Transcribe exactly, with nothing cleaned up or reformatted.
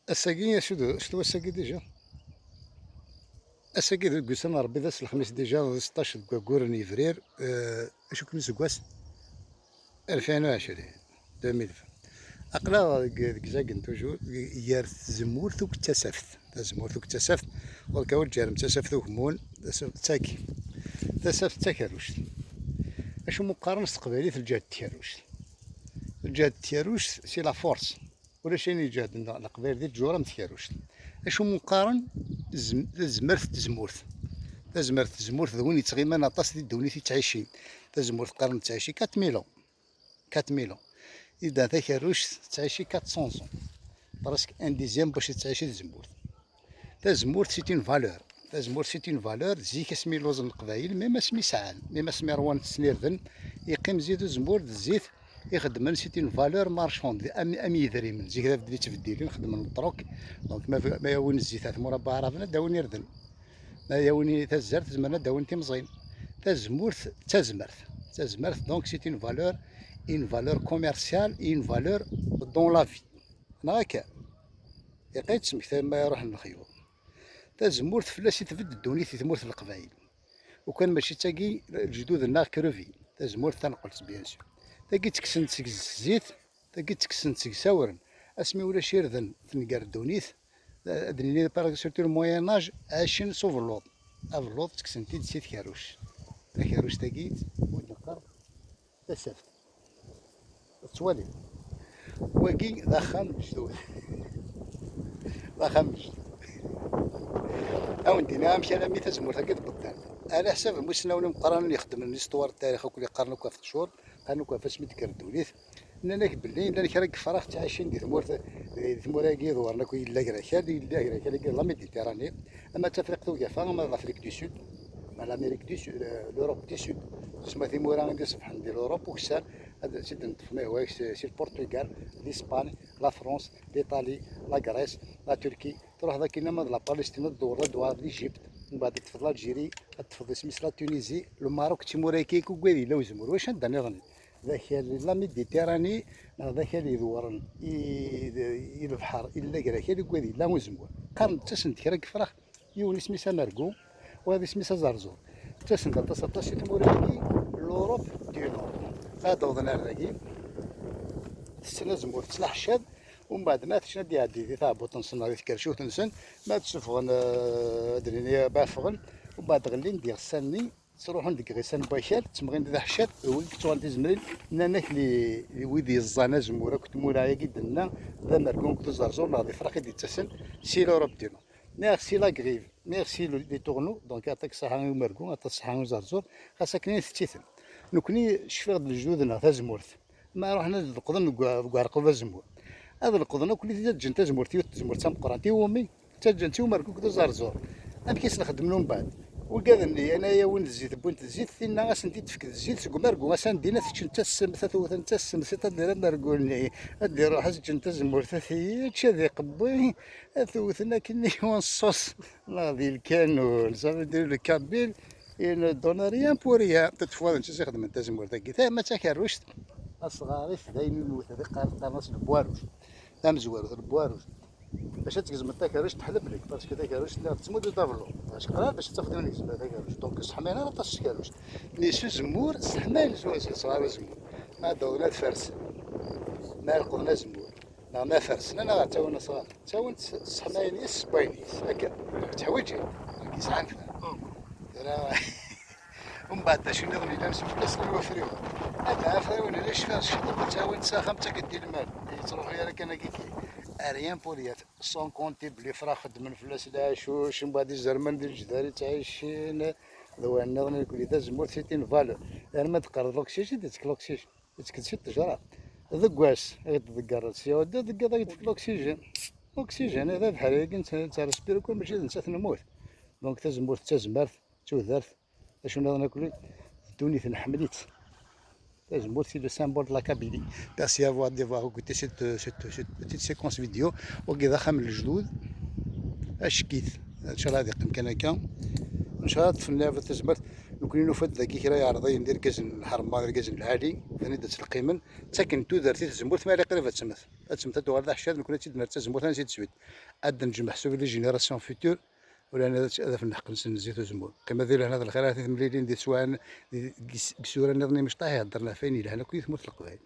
Ass-agi, acu d, acu d wass-agi déjà? Ass-agi d ussan n Ṛebbi, d ass n lexmis déjà, d seṭṭac deg waggur n yebrir, eh, acu kan useggas? Alfin u ɛecrin, deux mille vingt. Aql-aɣ deg, deg Zagen toujours, gar tzemmurt akked tasaft. Tazemmurt akked tasaft, ɣur-k ur ǧǧarem tasaft ugemmun, tasaft d taki. Tasaft d takerruct. Acu mu qqaren s teqbaylit lǧehd n tkerruct? Lǧehd n tkerruct, c'est la force. Ulac ayen iǧehden Leqbayel di ttjur am tkerruct. Acu mu qqaren zem-, tazmert n tzemmurt? Tazmert n tzemmurt d win yettɣiman aṭas di ddunit yettɛicin. Tazemmurt qqaren tettɛici quatre mille ans. Quatre mille ans. Idan takerruct tettɛici quatre cents ans. Presque un dixième bac tettɛici tzemmurt. Tazemmurt, c'est une valeur. Tazemmurt, c'est une valeur. Zik asmi lluẓen Leqbayel, même asmi sɛan, même asmi ṛwan tessen irden, yeqqim zzit uzemmur d zzit ixeddmen, c'est une valeur marchande, am, am yidrimen. Zik d abdel yettbeddilen, xeddmen lṭruk. Donc, ma, ma yawin zzit ar tmura n Waɛraben, ad d-awin irden. Ma yawin tazzart, zemren ad d-awin timẓin. Tazemmurt d tazmert. Tazmert, donc, c'est une valeur, une valeur commerciale et une valeur dans la vie. Neɣ akka? Iqay ttmektay ma iruḥen lexyuḍ. Tazemmurt fell-as i tbedd ddunit i tmurt n Leqbayel. Ukan mačči d tagi, lejdud-nneɣ crevé. Tazemmurt taneqqelt, bien sûr. Tagi ttekksen-tt seg zzit, tagi ttekksen-tt seg sawren. Asmi ulac irden, tenger ddunit, ad d-nini, par exemple, surtout le Moyen Âge, ɛacen s ubelluḍ. Abelluḍ ttekksen-t-id si tkerruct. Takerruct-agi, ur d-neqqar tasaft. Tettwalim. Wagi d axxam n lejdud. D axxam n lejdud. Ad wen-d-iniɣ amek alammi tazemmurt-agi d-beddant. Ɛla ḥsab n wissen awen imeqqranen ixeddmen l'histoire, tarix, akk li qqaren akk ɣef ttjur, qqaren akk ɣef asmi d-tekker ddunit. Nnan-ak belli llan kra n yefrax ttɛicin di tmurt, di tmura-agi iḍewren akk, yella gar akal, yella gar akal-agi d la Méditerranée, ama d Tafriqt Ugafa, ama d l'Afrique du Sud, ama l'Amérique du Sud, euh, l'Europe du Sud. Tusma timura i d-iṣebḥen di l'Europe ukessar, ad tt-id-neṭṭef ma yehwa-yak si, si le Portugal, l'Espagne, la France, l'Italie, la Grèce, la Turquie, truḥeḍ akkin ama d la Palestine, ad tdewreḍ ad d-tuɣaleḍ l'Égypte, mbeɛd ad teṭṭfeḍ l'Algérie, ad teṭṭfeḍ isem-is la Tunisie, le Maroc, d timura-agi akk uggad yella uzemmur. Wacu anda nniḍen? D akal la Méditerranée, neɣ d akal idewren i, i lebḥer, illa gar akal uggad yella uzemmur. Qqaren ttasen-d kra n yefrax, yiwen isem-is amergu, wayeḍ isem-is aẓerẓur. Ttasen-d aṭas aṭas si tmura-agi, l'Europe du Nord. Ma d-awḍen ar dagi, tessen azemmur, tettlaḥcad, umbeɛd ma tessen ad d-iɛeddi di tɛebbuḍt-nsen neɣ di tkerciwt-nsen, ma d-ssuffɣen, eh, ad d-nini, ma ffɣen, umbeɛd ɣellin-d iɣsan-nni, ttruḥun deg iɣisan n wakal, ttemɣin d aḥcad, d win yettuɣalen tizemrin, nnan-ak li, li wid yeẓẓan azemmur akk tmura-agi d-nenna, d amergu akked uẓerẓur neɣ d ifrax i d-yettasen si l'Europe du Nord. Neɣ si la Grive, neɣ si le, les Tourneaux, donc aṭas ṣṣaḥa i umergu, aṭas ṣṣaḥa i uẓerẓur, xas akken i tettiten. Nekni cfiɣ-d lejdud-nneɣ tazemmurt. Ma ruḥen ad leqḍen deg, deg uɛerqub azemmur. Ad leqḍen akk, ad ǧǧen tazemmurt, yiwet tazemmurt d tameqqrant. I wumi? Ttaǧǧan-tt i umergu akked uẓerẓur. Amek i sen-xedmen umbeɛd? Wigad-nni, ana yawin d zzit, wwin-t d zzit, tinna ad sen-t-id-tefk d zzit seg umergu, asan dinna teččen d tassemt, ad t-wten d tassemt, c'est-à-dire amergu-nni ad d-iruḥ ad s-ǧǧen tazemmurt, ad t-yečč, ad iqewwi, ad t-wten akken i unṣuṣ, neɣ di lkanun, ça veut dire le Kabyle, il ne donne rien pour rien. Tutfwa d netta i s-ixedmen tazemmurt-agi. Ta, ma d takerruct, asɣar-is d ayen i newwet, ad iqqar, qqaren-as le bois rouge. Tamezwarut, le bois rouge. Bac ad tgezmeḍ takerruct, teḥleb-ik, parce que takerruct tella tettmudu d abelluḍ. Bac qrib bac ad tafeḍ yiwen yegzem takerruct. Donc, ur sseḥmayen ara aṭas s tkerruct. Mais s uzemmur, sseḥmayen s, s, s, s uzemmur. Ma d-awḍen ad fersen, ma leqḍen azemmur, neɣ ma fersen, neɣ ad ttawin asɣar. Ttawin-t, sseḥmayen yes, ssewwayen yes. Akka, ur teḥwiǧ, ur yesɛi anfan. Tara, umbeɛd d acu nniḍen yellan s ufella-s n wafriwen. Ama afriwen ulac fers, ttawin-t s axxam, ttaken-t i lmal. Yettruḥu ara kan akka. Rien pour rien. Sans compter belli ifrax xeddmen fell-as leɛcuc, mbeɛd izerman di lejdar i ttɛicin, d wayen nniḍen, nekkni tazemmurt c'est une valeur. Arma d-teqqareḍ l'oxygène, yettek l'oxygène, yettek-d si ttejra. Deg wass, ad d-tḍeggreḍ sya, ad d-tḍeggreḍ, ad yettek l'oxygène. L'oxygène, d abeḥri-agi netta, nettrespiru kan, mačči d nettat nemmut. Donc tazemmurt d tazmert, d tudert, d acu nniḍen akk, ddunit nḥemmel-itt. Tazemmurt, c'est le symbole de la Kabylie. Merci à vous d'avoir écouté cette, cette, cette petite séquence vidéo. Wagi d axxam n lejdud. Acek-it. Ncallah ad yeqqim kan akka. Ncallah ad ṭṭfen lɛibad tazmert. Nekkni nufa-d dagi kra iɛerḍiyen d irgazen n lḥerma, d irgazen lɛali, ten-id ad ttleqqimen, ttaken tudert i tzemmurt, ma yella qrib ad temmet. Ad temmet, ad tuɣal d aḥcad, nekkni ad tt-id-nerr d tazemmurt, ad tt-id-teswit. Ad d-nejmeḥ s les générations futures, ula ad ad afen lḥeqq-nsen zzit uzemmur. Qqim ad ilhan ad lxir, ad temlilin di teswaɛin, di, deg is-, deg isura nniḍen imecṭaḥ iheddren ɣef wayen yelhan akk i tmurt n Leqbayel.